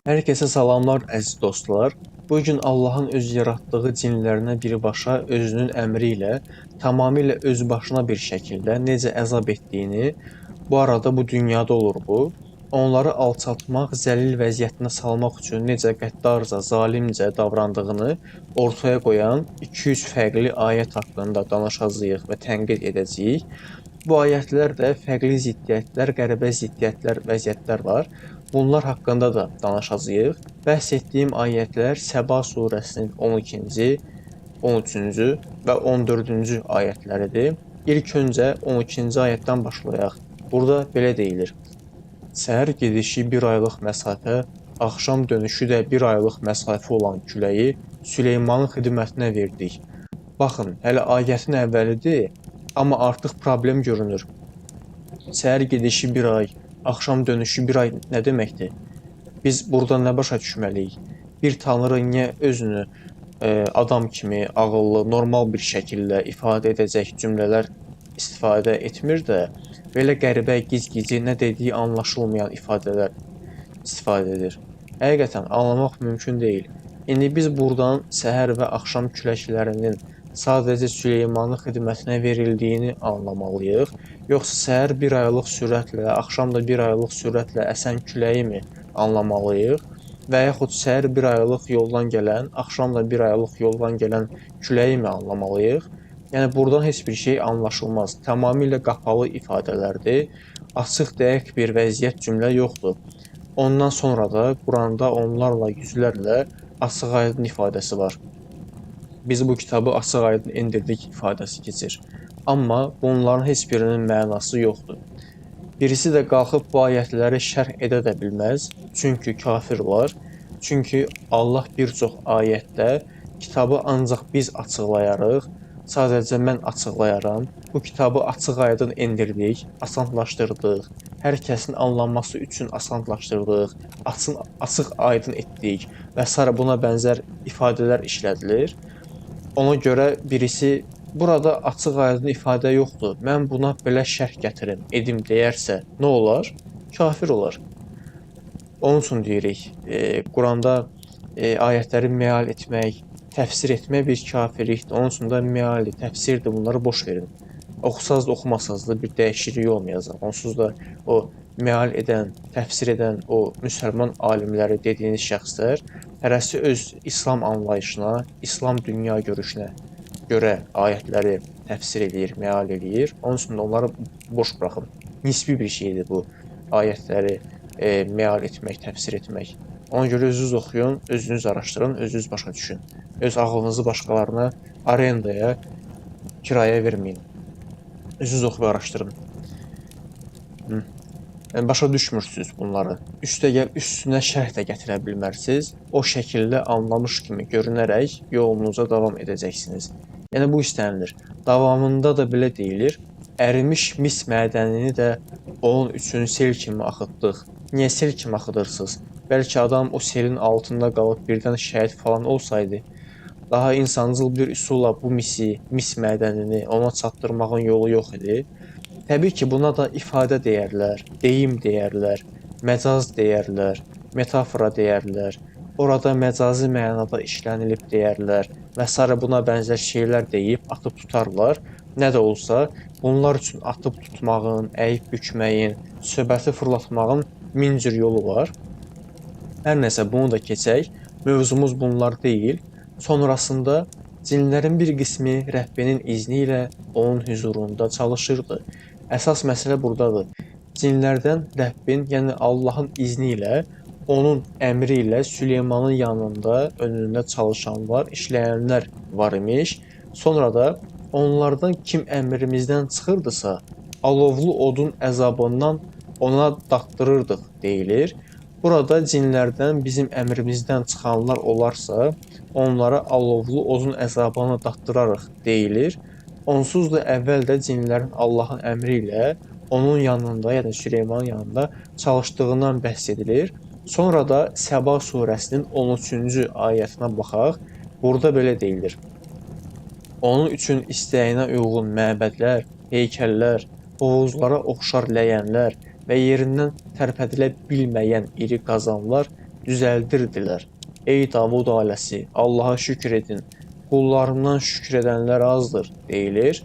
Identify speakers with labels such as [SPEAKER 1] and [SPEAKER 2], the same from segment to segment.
[SPEAKER 1] Hər kəsə salamlar əziz dostlar. Bu gün Allahın öz yaratdığı cinlərinə birbaşa özünün əmri ilə tamamilə öz başına bir şəkildə necə əzab etdiyini, bu arada bu dünyada olur bu, onları alçaltmaq, zəlil vəziyyətinə salmaq üçün necə qəddarca, zalimcə davrandığını ortaya qoyan 200 fərqli ayət haqqında danışacağıq və tənqid edəcəyik. Bu ayətlər də fərqli ziddiyyətlər, qəribə ziddiyyətlər, vəziyyətlər var. Bunlar haqqında da danışacağıq. Bəhs etdiyim ayətlər Səba surəsinin 12-ci, 13-cü və 14-cü ayətləridir. İlk öncə 12-ci ayətdən başlayaq. Burada belə deyilir: Səhər gedişi bir aylıq məsafə, axşam dönüşü də bir aylıq məsafə olan küləyi Süleymanın xidmətinə verdik. Baxın, hələ ayətin əvvəlidir, amma artıq problem görünür. Səhər gedişi bir ay, axşam dönüşü bir ay nə deməkdir? Biz burada nə başa düşməliyik? Bir tanrı niyə özünü adam kimi ağıllı, normal bir şəkildə ifadə edəcək cümlələr istifadə etmir də, belə qəribə, gizgici, nə dediyi anlaşılmayan ifadələr istifadə edir? Həqiqətən anlamaq mümkün deyil. İndi biz buradan səhər və axşam küləklərinin sadəcə Süleymanın xidmətinə verildiyini anlamalıyıq. Yoxsa səhər bir aylıq sürətlə, axşam da bir aylıq sürətlə əsən küləyi mi anlamalıyıq? Və yaxud səhər bir aylıq yoldan gələn, axşam da bir aylıq yoldan gələn küləyi mi anlamalıyıq? Yəni buradan heç bir şey anlaşılmaz. Tamamilə qapalı ifadələrdir. Açıq, dəqiq bir vəziyyət, cümlə yoxdur. Ondan sonra da Quranda onlarla, yüzlərlə açıq-aydın ifadəsi var. Biz bu kitabı açıq-aydın endirdik ifadəsi keçir. Amma bunların heç birinin mənası yoxdur. Birisi də qalxıb bu ayətləri şərh edə də bilməz. Çünki kafir var. Çünki Allah bir çox ayətdə kitabı ancaq biz açıqlayarıq, sadəcə mən açıqlayaram. Bu kitabı açıq-aydın endirdik, asanlaşdırdıq. Hər kəsin anlaması üçün asanlaşdırdıq, açıq-aydın etdik və sairə buna bənzər ifadələr işlədilir. Ona görə birisi burada açıq-aydın ifadə yoxdur, mən buna belə şərh gətirim, edim deyərsə nə olar? Kafir olar. Onun üçün deyirik, Quranda ayətləri meal etmək, təfsir etmək bir kafirlikdir. Onun üçün də mealdir, təfsirdir, bunları boş verin. Oxusaz da, oxumasaz da bir dəyişiklik olmayacaq. Onsuz da o meal edən, təfsir edən o müsəlman alimləri dediyiniz şəxslər hərəsi öz İslam anlayışına, İslam dünya görüşünə görə ayətləri təfsir eləyir, meal eləyir. Onun üçün də onları boş buraxın. Nisbi bir şeydir bu ayətləri meal etmək, təfsir etmək. Ona görə özünüz oxuyun, özünüz araşdırın, özünüz başa düşün. Öz ağlınızı başqalarına arendaya, kirayə verməyin. Özünüz oxuyub araşdırın. Yəni, başa düşmürsünüz bunları. Üstəgəl üstünə şərh də gətirə bilmərsiniz. O şəkildə anlamış kimi görünərək yolunuza davam edəcəksiniz. Yəni bu istənilir. Davamında da belə deyilir. Ərimiş mis mədənini də onun üçün sel kimi axıtdıq. Niyə sel kimi axıdırsınız? Bəlkə adam o selin altında qalıb birdən şəhid falan olsaydı, daha insancıl bir üsulla bu misi, mis mədənini ona çatdırmağın yolu yox idi. Təbii ki, buna da ifadə deyərlər, deyim deyərlər, məcaz deyərlər, metafora deyərlər, orada məcazi mənada işlənilib deyərlər və sairə buna bənzər şeylər deyib atıb tutarlar. Nə də olsa, bunlar üçün atıb tutmağın, əyib bükməyin, söhbəti fırlatmağın min cür yolu var. Hər nəsə bunu da keçək. Mövzumuz bunlar deyil. Sonrasında cinlərin bir qismi Rəbbinin izni ilə onun hüzurunda çalışırdı. Əsas məsələ buradadır. Cinlərdən Rəbbin, yəni Allahın izni ilə, onun əmri ilə Süleymanın yanında, önündə çalışanlar, işləyənlər var imiş. Sonra da onlardan kim əmrimizdən çıxırdısa, alovlu odun əzabından ona datdırırdıq deyilir. Burada cinlərdən bizim əmrimizdən çıxanlar olarsa, onlara alovlu odun əzabını datdırarıq deyilir. Onsuz da əvvəl də cinlərin Allahın əmri ilə onun yanında, yəni Süleymanın yanında çalışdığından bəhs edilir. Sonra da Səba surəsinin 13-cü ayətinə baxaq. Burada belə deyilir: Onun üçün istəyinə uyğun məbədlər, heykəllər, hovuzlara oxşar ləyənlər və yerindən tərpədilə bilməyən iri qazanlar düzəldirdilər. Ey Davud ailəsi, Allaha şükür edin. Qullarımdan şükür edənlər azdır, deyilir.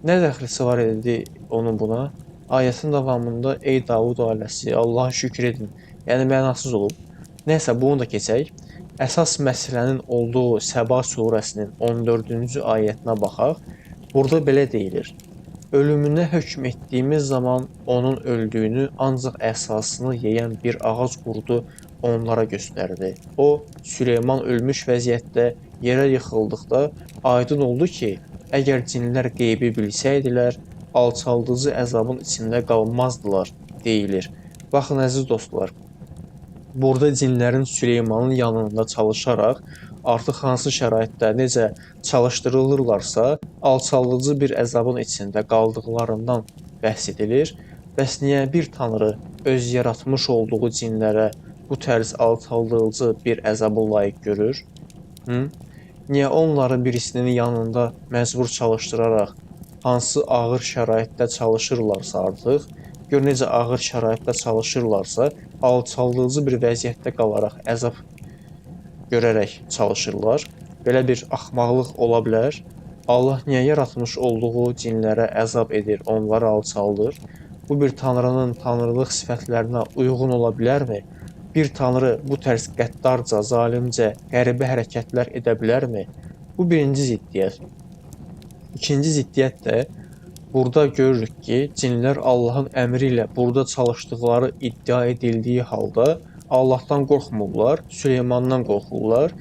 [SPEAKER 1] Nə dəxlisi var idi onun buna? Ayətin davamında ey Davud ailəsi, Allaha şükür edin. Yəni mənasız olub. Nəysə, bunu da keçək. Əsas məsələnin olduğu Səba surəsinin 14-cü ayətinə baxaq. Burada belə deyilir. Ölümünə hökm etdiyimiz zaman onun öldüyünü ancaq əsasını yeyən bir ağac qurdu onlara göstərdi. O, Süleyman ölmüş vəziyyətdə yerə yıxıldıqda aydın oldu ki, əgər cinlər qeybi bilsəydilər, alçaldıcı əzabın içində qalmazdılar, deyilir. Baxın, əziz dostlar, burada cinlərin Süleymanın yanında çalışaraq artıq hansı şəraitdə necə çalışdırılırlarsa, alçaldıcı bir əzabın içində qaldıqlarından bəhs edilir. Bəs niyə bir tanrı öz yaratmış olduğu cinlərə bu tərz alçaldıcı bir əzabı layiq görür? Hı? Niyə onları birisinin yanında məcbur çalışdıraraq hansı ağır şəraitdə çalışırlarsa artıq, gör necə ağır şəraitdə çalışırlarsa, alçaldıcı bir vəziyyətdə qalaraq əzab görərək çalışırlar. Belə bir axmaqlıq ola bilər. Allah niyə yaratmış olduğu cinlərə əzab edir, onları alçaldır? Bu bir tanrının tanrılıq sifətlərinə uyğun ola bilərmi? Bir tanrı bu tərz qəddarca, zalimcə, qəribə hərəkətlər edə bilərmi? Bu birinci ziddiyyət. İkinci ziddiyyət də burada görürük ki, cinlər Allahın əmri ilə burada çalışdıqları iddia edildiyi halda Allahdan qorxmurlar, Süleymandan qorxurlar.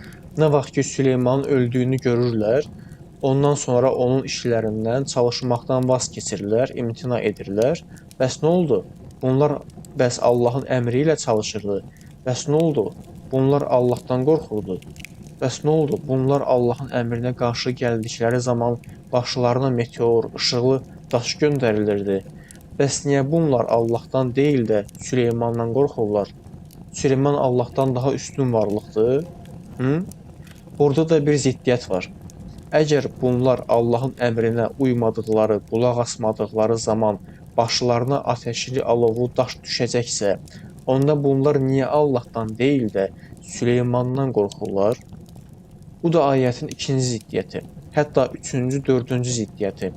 [SPEAKER 1] Nə vaxt ki Süleymanın öldüyünü görürlər, ondan sonra onun işlərindən, çalışmaqdan vaz keçirlər, imtina edirlər. Bəs nə oldu? Bunlar bəs Allahın əmri ilə çalışırdı. Bəs nə oldu? Bunlar Allahdan qorxurdu. Bəs nə oldu? Bunlar Allahın əmrinə qarşı gəldikləri zaman başlarına meteor, işıqlı daş göndərilirdi. Bəs niyə bunlar Allahdan deyil də Süleymandan qorxurlar? Süleyman Allahdan daha üstün varlıqdır. Hı? Burada da bir ziddiyyət var. Əgər bunlar Allahın əmrinə uymadıqları, qulaq asmadıqları zaman başlarına ateşli alovlu daş düşəcəksə, onda bunlar niyə Allahdan deyil də Süleymandan qorxurlar? Bu da ayətin ikinci ziddiyyəti, hətta üçüncü, dördüncü ziddiyyəti.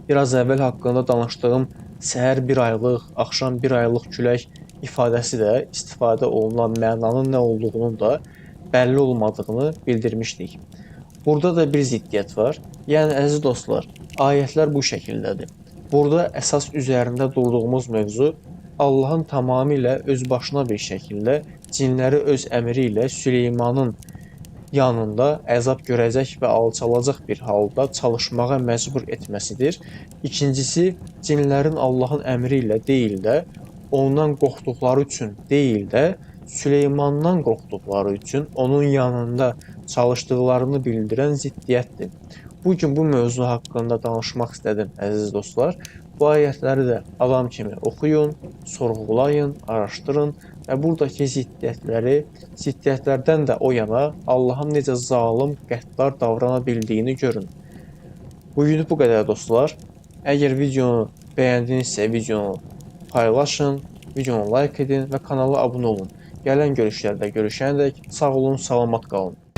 [SPEAKER 1] Biraz əvvəl haqqında danışdığım səhər bir aylıq, axşam bir aylıq külək ifadəsi də istifadə olunan mənanın nə olduğunun da bəlli olmadığını bildirmişdik. Burada da bir ziddiyyət var. Yəni əziz dostlar, ayətlər bu şəkildədir. Burada əsas üzərində durduğumuz mövzu Allahın tamamilə öz başına bir şəkildə cinləri öz əmri ilə Süleymanın yanında əzab görəcək və alçalacaq bir halda çalışmağa məcbur etməsidir. İkincisi, cinlərin Allahın əmri ilə deyil də, ondan qorxduqları üçün deyil də, Süleymandan qorxduqları üçün onun yanında çalışdıqlarını bildirən ziddiyyətdir. Bugün bu mövzu haqqında danışmaq istədim, əziz dostlar. Bu ayətləri də adam kimi oxuyun, sorğulayın, araşdırın və buradakı ziddiyyətləri, ziddiyyətlərdən də o yana Allahın necə zalım, qəddar davrana bildiyini görün. Bugünlük bu qədər dostlar. Əgər videonu bəyəndinizsə videonu paylaşın, videonu like edin və kanala abunə olun. Gələn görüşlərdə görüşənədək sağ olun, salamat qalın.